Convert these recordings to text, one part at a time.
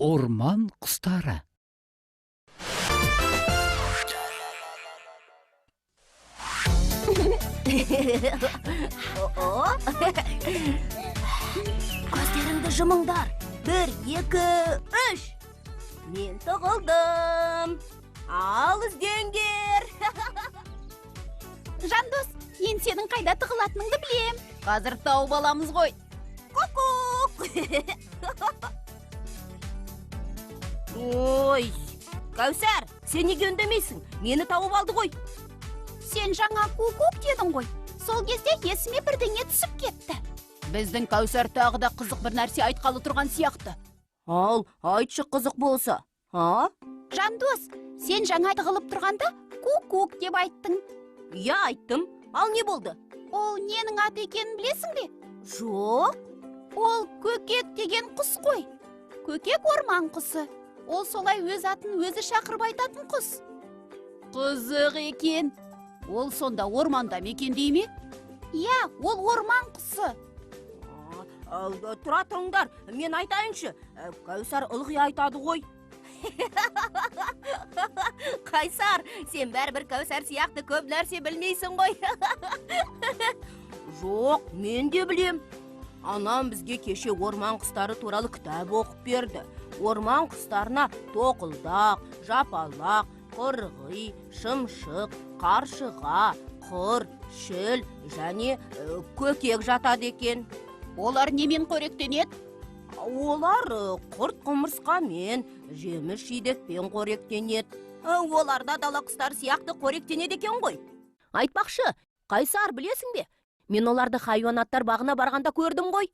Орман құстары. Көздеріңді жұмыңдар. 1, 2, 3. Мен тығылдым. Ал іздеңдер. Жандос, мен сенің қайда тығылатыныңды білем. Қазір тауып аламыз ғой. Ку-кук. Ой, Кәусар, сен неге үндемейсің? Мені тауып алды ғой. Сен жаңа ку-кук дедің ғой. Сол кезде есіме бірдеңе түсіп кетті. Біздің Кәусар тағы да қызық бір нәрсе айтқалы тұрған сияқты. Ал, айтшы қызық болса. А? Жандос, сен жаңа тығылып тұрғанда ку-кук деп айттың. Иә, айттым. Ал не болды? Ол ненің аты екенін білесің бе? Жоқ. Ол көкек деген құс қой. Көкек орман құсы. Ол солай өз атын өзі шақырып айтатын құс. Қызық екен. Ол сонда орманда мекендей ме? Иә, ол орман құсы. Тұра тұрыңдар, мен айтайыншы. Кәусар ылғи айтады ғой. Қайсар, сен бәрібір Кәусар сияқты көп нәрсе білмейсің ғой. Жоқ, мен де білем. Анам бізге кеше орман құстары туралы кітап оқып берді. Орман құстарына тоқылдақ, жапалақ, қырғи, шымшық, қаршыға, құр, шіл және көкек жатады екен. Олар немен қоректенеді? Олар құрт құмырсқамен, жеміс жидекпен қоректенеді. Олар да дала құстары сияқты қоректенеді екен ғой. Айтпақшы, Қайсар, білесің бе? Мен оларды хайуанаттар бағына барғанда көрдім ғой.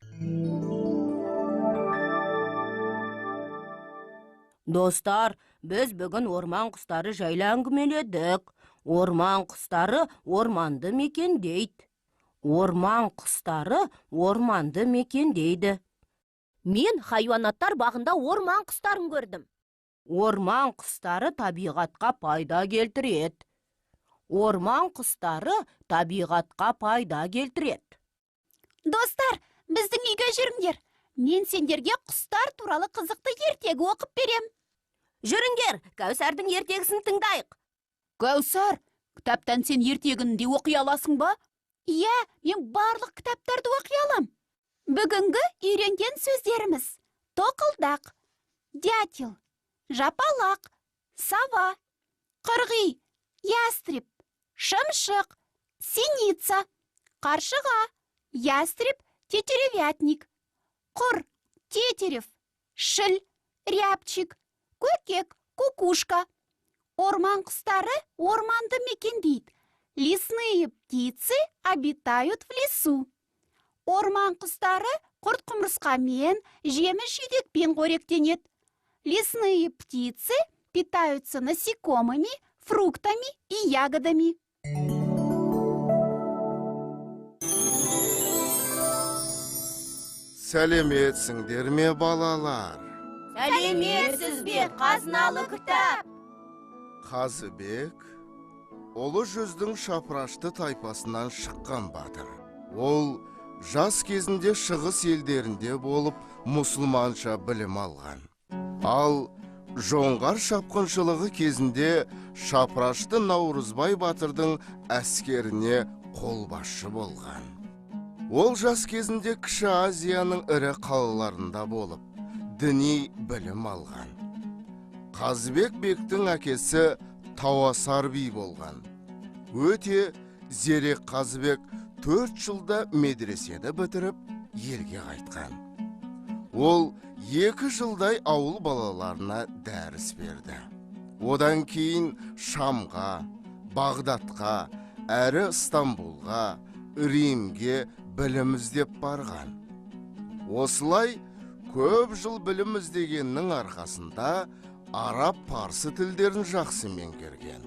Достар, біз бүгін орман құстары жайлы әңгімеледік. Орман құстары орманды мекендейді. Орман құстары орманды мекендейді. Мен хайуанаттар бағында орман құстарын көрдім. Орман құстары табиғатқа пайда келтіреді. Орман құстары табиғатқа пайда келтіреді. Достар, біздің үйге жүріңдер. Мен сендерге құстар туралы қызықты ертегі оқып берем. Жүріңдер, Кәусардың ертегісін тыңдайық. Кәусар, кітаптан сен ертегіні де оқи аласың ба? Иә, мен барлық кітаптарды оқи алам. Бүгінгі үйренген сөздеріміз: тоқылдақ, дятел, жапалақ, сова, қырғи, ястреб, шымшық, синица, қаршыға, ястреб, тетеревятник, құр, тетерев, шіл, рябчик, көкек, кукушка. Орман құстары орманды мекендейді. Лесные птицы обитают в лесу. Орман құстары құрт құмырсқамен, жеміс жидекпен қоректенеді. Лесные птицы питаются насекомыми, фруктами и ягодами. Сәлеметсіңдер ме, балалар? Сәлеметсіз бе, қазыналы кітап? Қазыбек ұлы жүздің шапырашты тайпасынан шыққан батыр. Ол жас кезінде шығыс елдерінде болып, мұсылманша білім алған. Ал жоңғар шапқыншылығы кезінде шапырашты Наурызбай батырдың әскеріне қолбасшы болған. Ол жас кезінде Кіші Азияның ірі қалаларында болып, діни білім алған. Қазыбек бектің әкесі Тауасар би болған. Өте зерек Қазыбек 4 жылда медресені бітіріп, елге қайтқан. Ол 2 жылдай ауыл балаларына дәріс берді. Одан кейін Шамға, Бағдатқа, әрі Стамбулға, Римге білім іздеп барған. Осылай көп жыл білім іздегеннің арқасында араб парсы тілдерін жақсы меңгерген.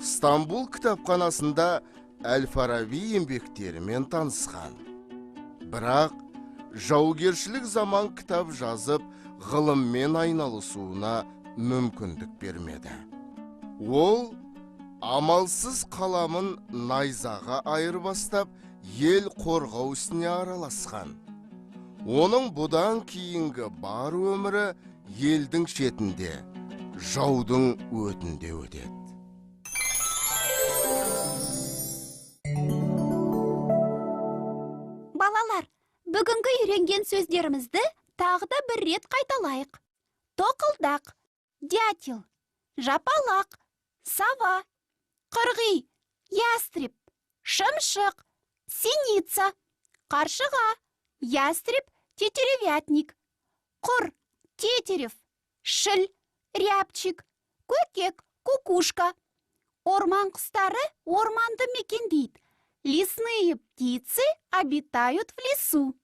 Стамбул кітапханасында Әл-Фараби еңбектерімен танысқан. Бірақ жаугершілік заман кітап жазып, ғылыммен айналысуына мүмкіндік бермеді. Ол амалсыз қаламын найзаға айырбастап, ел қорғау ісіне араласқан. Оның бұдан кейінгі бар өмірі елдің шетінде, жаудың өтінде өтеді. Балалар, бүгінгі үйренген сөздерімізді тағы да бір рет қайталайық. Тоқылдақ, дятел, жапалақ, сова, қырғи, ястреб, шымшық, синица, қаршыға, ястреб, тетеревятник, құр, тетерев, шіл, рябчик, көкек, кукушка. Орман құстары орманды мекендейді. Лесные птицы обитают в лесу.